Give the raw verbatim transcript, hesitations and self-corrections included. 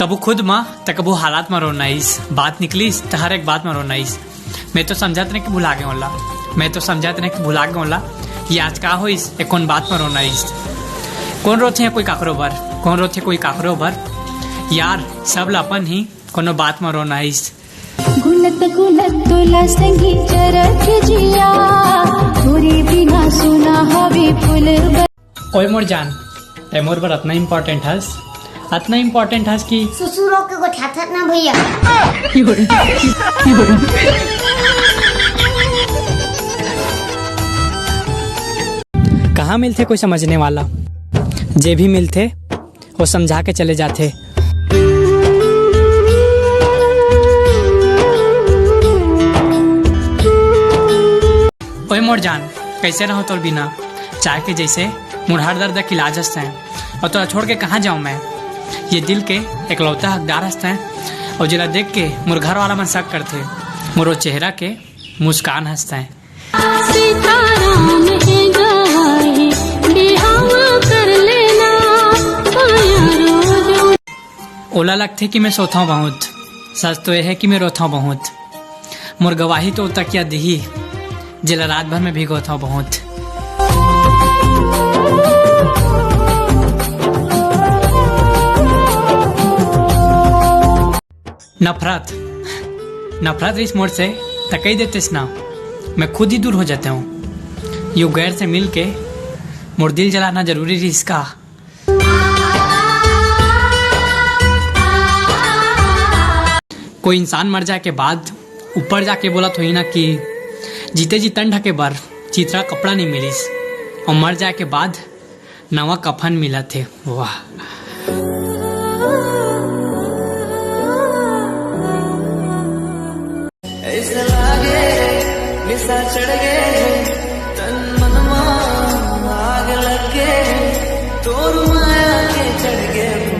कभू खुद म, त कभू हालात म रोना आइस। बात निकलिस, त हर एक बात म रोना आइस। मैं तो समझत रहें कि भुला गे ओला। मैं तो समझत रहें कि भुला गे ओला। ये आज का होइस, ये कोन बात म रोना आइस? कोन रोथे कोई काकरो बर? कोन रोथे कोई काकरो बर? यार, सब ल अपन ही कोनो बात म रोना आइस। गुलत गुलत तोला संगी चरत जिया, तोरे बिना सुना हवे फूल। ओए मोर जान, तै मोर बर अतना इंपॉर्टेंट हस, अतना इंपॉर्टेंट हस कि ससुरो के गोठियाथत ना भैया। कहाँ मिलथे कोई समझने वाला? जे भी मिलथे, वो समझा के चले जाथे। ओए मोर जान, कैसे रहूं तोर बिना? चाय के जैसे मोर हर दर्द के इलाज हस तैं। अउ तोला छोड़ के कहाँ जाऊं मैं? ये दिल के एकलौता हकदार हस तैं। अउ जेला देख के मोर घर वाला मन शक करथे। मोर वो चेहरा के मुस्कान हस तैं। सीताराम हे गवाही, बिहाव कर लेना, माया रोज। ओला लगथे कि मैं सोथंव बहुत, सच तो ये हे कि मैं रोथंव बहुत। मोर गवाही तो तकिया दिही, जेला रात भर में भिगोथंव बहुत। नफरत, नफरत रिस मोर से, त कही देतेस ना, मैं खुद ही दूर हो जाता हूँ। यू गैर से मिल के मोर दिल जलाना जरूरी रिस का? कोई इंसान मर जाए के बाद ऊपर जाके बोलत होही ना कि जीते जी तन ढके बर चीथरा कपड़ा नहीं मिलिस, अउ मर जाए के बाद नवा कफन मिलत हे। वाह। ऐसा लागे निशा चढ़ गए, तन मन मा आग लग गए, तोर माया के चढ़ गए।